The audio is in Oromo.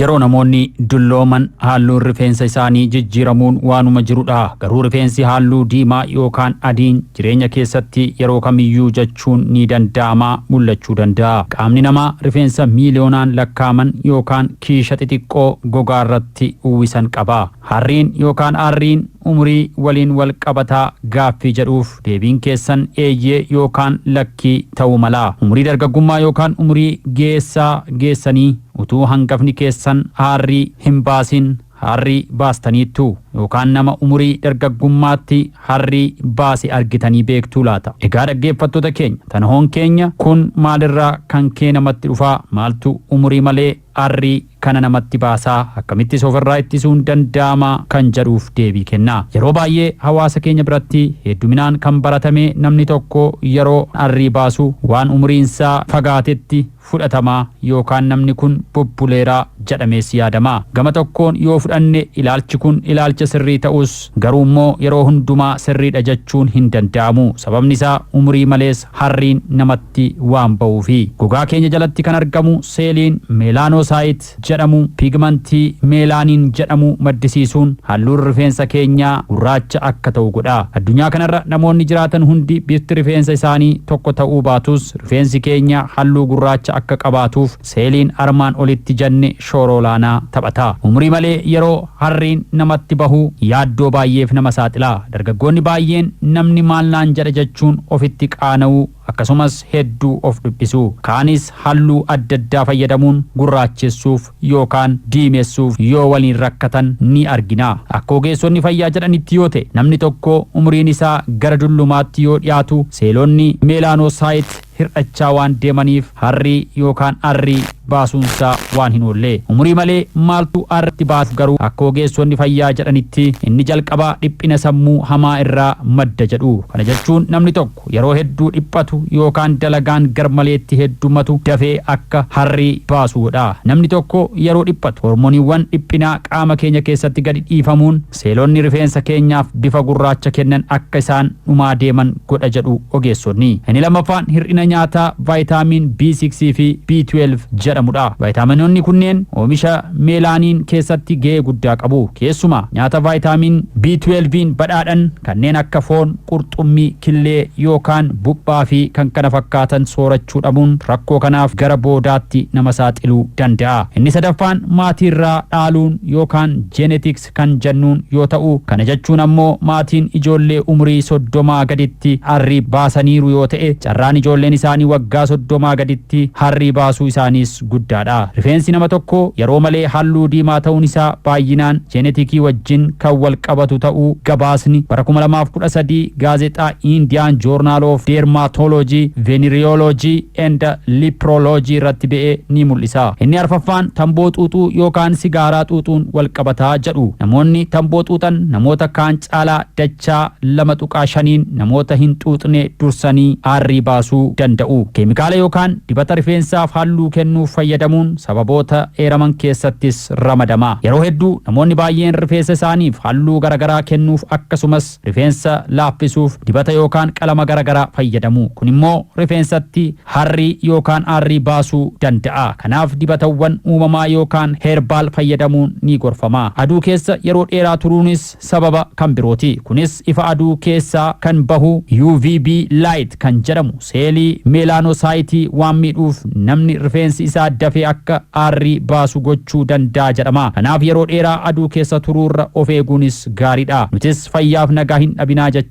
Yeroo namoonni dullooman halluun rifeensa isaanii jijjiiramuun waanuma jirudha. Garuu rifeensi halluu diimaa yookaan adiin jireenya keessatti yeroo kamiyyuu jechuun ni danda'ama mul'achuu danda'a. Qaamni namaa rifeensa miiliyoonaan lakkaa'aman yookaan kiisha xixiqqoo gogaa irratti uwwisan qaba. Harriin yookaan aarriin umurii waliin wal qabataa gaaffii jedhuuf deebiin keessan eeyyee yookaan lakkii ta'uu mala. Umurii dargaggummaa yookaan umurii geessaa geessanii utuu hangafni keessan haarrii hin baasin harrii baastaniittu yookaan nama umurii dargaggummaatti harrii baase argitanii beektuu laata? Egaa dhaggeeffattoota keenya, tanahoon keenya kun maalirraa kan kee namatti dhufaa? Maaltu umurii malee harrii kana namatti baasaa? Akkamittis ofirraa ittisuun danda'ama kan jedhuuf deebii kenna. Yeroo baay'ee hawaasa keenya biratti hedduminaan kan baratame namni tokko yeroo harrii baasu waan umuriinsaa fagaatetti fudhatamaa yookaan namni kun bubbuleeraa jedhamees yaadama. Gama tokkoon yoo fudhanne ilaalchi kun ilaalcha sirrii ta'us, garuu immoo yeroo hundumaa sirriidha jechuun hin danda'amu. Sababni isaa umurii malees harriin namatti waan ba'uufi. Gogaa keenya jalatti kan argamu seeliin melanocyte jedhamu piigmantii melanin jedhamu maddisiisuun halluun rifeensa keenyaa gurraacha akka ta'u godha. Addunyaa kanarra namoonni jiraatan hundi bifti rifeensa isaanii tokko ta'uu baatus, rifeensi keenya halluu gurraacha akka qabaatuuf seeliin armaan olitti jenne shoora olaanaa taphata. Umurii malee yeroo harriin namatti bahu yaaddoo baay'eef nama saaxila. Dargaggoonni baay'een namni maal naan jedha jechuun ofitti qaana'uu, akkasumas hedduu of dhiphisu. Kaanis halluu adda addaa fayyadamuun gurraachessuuf yookaan diimessuuf yoo waliin rakkatan ni argina. Akka ogeessonni fayyaa jedhanitti yoo ta'e, namni tokko umuriin isaa gara dullumaatti yoo dhiyaatu seelonni melanocyte hir'achaa waan deemaniif harrii yookaan arrii baasuunsaa waan hin oolle. Umurii malee maaltu arratti baasu? Garuu akka ogeessonni fayyaa jedhanitti inni jalqabaa dhiphina sammuu hamaa irraa madda jedhu. Kana jechuun namni tokko yeroo hedduu dhiphatu yookaan dalagaan garmaleetti heddumatu dafee akka harrii baasuudha. Namni tokko yeroo dhiphatu hormooniiwwan dhiphinaa qaama keenya keessatti gadi dhiifamuun seelonni rifeensa keenyaaf bifa gurraacha kennan akka isaan dhumaa deeman godha jedhu ogeessonni. Inni lammaffaan hir'ina nyaataa vaayitaamiin B6 fi B12 jedhamudha. Vaayitaaminoonni kunneen oomisha melanin keessatti gahee guddaa qabu. Keessumaa nyaata vaayitaamiin B12 badhaadhan kanneen akka foon, qurxummii, killee yookaan buphaa fi kan kana fakkaatan soorachuu dhabuun rakkoo kanaaf gara boodaatti nama saaxiluu danda'a. Inni sadaffaan maatiirraa dhaaluun yookaan genetics kan jennuun yoo ta'u, kana jechuun ammoo maatiin ijoollee umurii 30 gaditti harrii baasaniiru yoo ta'e, carraan ijoolleen isaanii waggaa 30 gaditti harrii baasuu isaaniis guddaadha. Rifeensi nama tokko yeroo malee halluu diimaa ta'uun isaa baay'inaan jeenetikii wajjin kan wal qabatu ta'uu gabaasni bara 2013 gaazexaa Indian Journal of Dermatology, Venereology and Leprology irratti ba'e ni mul'isa. Inni arfaffaan tamboo xuuxuu yookaan sigaaraa xuuxuun wal qabataa jedhu. Namoonni tamboo xuuxan namoota kaan caalaa dachaa 2.5n namoota hin xuuxne dursanii aarrii baasuu danda'u. Keemikaala yookaan dibata rifeensaaf halluu kennuuf fayyadamuun sababoota eeraman keessattis ramadama. Yeroo hedduu namoonni baay'een rifeensa isaaniif halluu garagaraa kennuuf, akkasumas rifeensa laaffisuuf dibata yookaan qalama garagaraa fayyadamu. Kun immoo rifeensatti harrii yookaan aarrii baasuu danda'a. Kanaaf dibatawwan uumamaa yookaan herbal fayyadamuun ni gorfama. Aduu keessa yeroo dheeraa turuunis sababa kan birooti. Kunis ifa aduu keessaa kan bahu UVB light kan jedhamu seelii melanocyte waan miidhuuf namni rifeensi isaa dafee akka aarrii baasu gochuu danda'a jedhama. Kanaaf yeroo dheeraa aduu keessa turuurra of eeguunis gaariidha. Nutis fayyaaf nagaa hin dhabinaa jecha.